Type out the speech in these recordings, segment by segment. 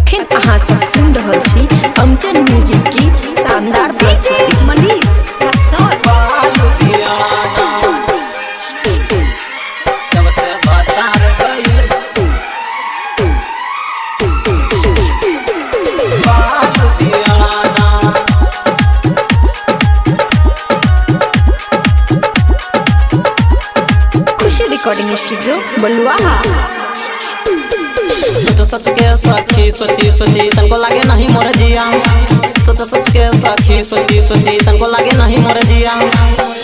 अखन अहाँ सब सुन रहल छी कंचन म्यूजिक की शानदार प्रस्तुति। मनीष रक्सौल। खुशी रिकॉर्डिंग स्टूडियो बलुआहा। सोच सोच के सखी सोची सोची तनको लागे नहीं मोर जिया। सोच सोच के सखी सोची सोची तनको लागे नहीं मोर जिया।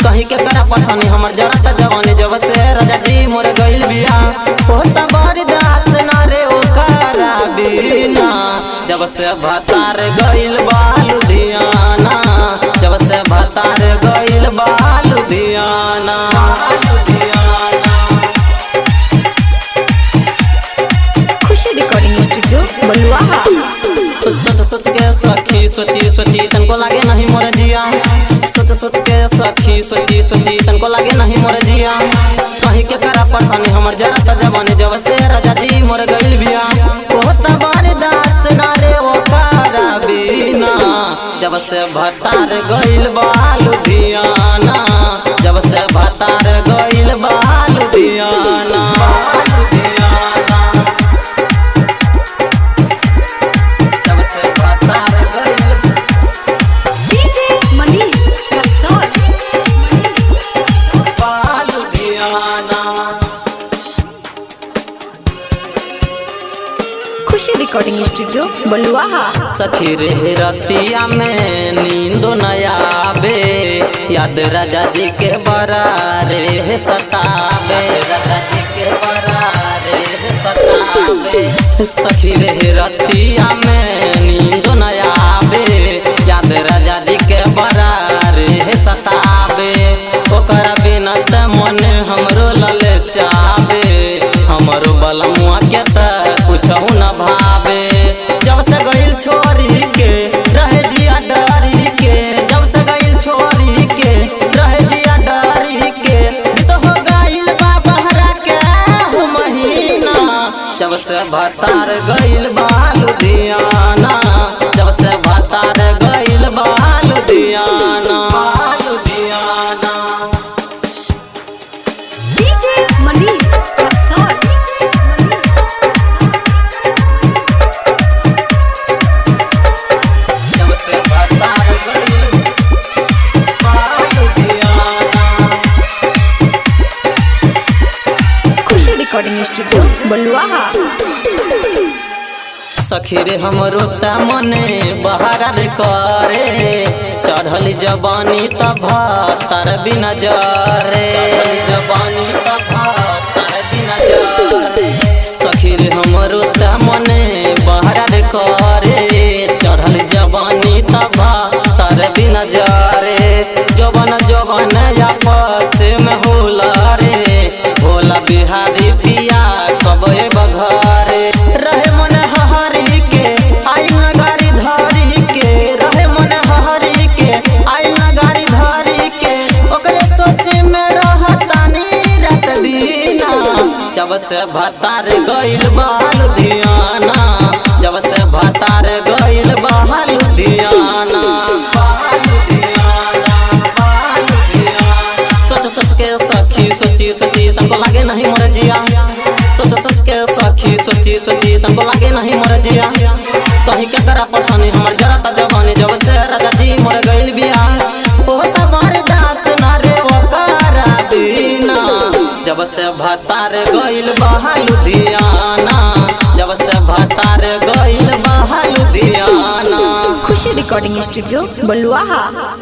कहीं के करा परेशानी हमर जरा त जवानी जब से राजा जी मोर गइल बिया। होता बरदास ना रे ओकरा बिना जब से भतार गइल बा लुधियाना। जब से भतार गइल बा लुधियाना। खुशी रिकॉर्डिंग स्टूडियो बलुआहा। सोच सोच के सखी सोची सोची तनको लागे नहीं मोर जिया। सोच सोच के सखी सोची सोची तनको लागे नहीं मोर जिया। कहीं के करा परेशानी हमर जरा त जवानी जब से राजा जी मोर गइल बिया। होता बरदास ना रे ओकरा बिना जब से भतार गइल बा लुधियाना। जब से भतार गइल बा लुधियाना। जब से भतार गइल डीजे मनीष रक्सौल। बा लुधियाना। खुशी रिकॉर्डिंग स्टूडियो बलुआहा। सखी रे रतिया में नींदो न आवे, याद राजा जी के बरा रे सतावे। राजा जी के बरा रे सतावे। सखी रे रतिया में नींदो न आवे, याद राजा जी के बरा रे सतावे। ओकरा बिना त मन हमरो ललचावे, हमरो बलमुआ के त कुछहु न भावे। जब से गइल छोरी के रहे जिया डरी के, जब से गइल छोरी के रहे जिया डरी के, बीत हो गइल बा बहरा के हो महीना। जब से भतार गइल बा लुधियाना। जब से भतार गइल बा लुधियाना। लुधियाना। डीजे मनीष रक्सौल। जब से भतार गइल बा लुधियाना। खुशी रिकॉर्डिंग स्टूडियो बलुआहा। सखी रे हमरो त मने बहारा रे करे, चढ़ल जवानी त भातर बिना जरे। जवानी त भातर बिना जरे। सखी रे हमरो त मने बहारा रे करे, चढ़ल जवानी त भातर बिना जरे। जवन जवन आपस में होला रे, भोला बिहारी पिया कबे बघरे। रहे मन हरी के आइल न गाड़ी धरी के, रहे मन हरी के आइल न गाड़ी धरी के, ओकरे सोच में रहतानी रात दीना। जब से भतार गइल बा लुधियाना। जब से भतार गइल बा लुधियाना। सोच सोच के सखी सोची सोची तनको लागे नहीं मोर जिया। सोच सोच के सखी सोची सोची तनको लागे नहीं मोर जिया। कहीं के करा परेशानी हमर जरा त जवानी जब से राजा जी मोर गइल बिया। होता बरदास ना रे ओकरा बिना जब से भतार गइल बा लुधियाना। जब से भतार गइल बा लुधियाना। खुशी रिकॉर्डिंग स्टूडियो बलुआहा।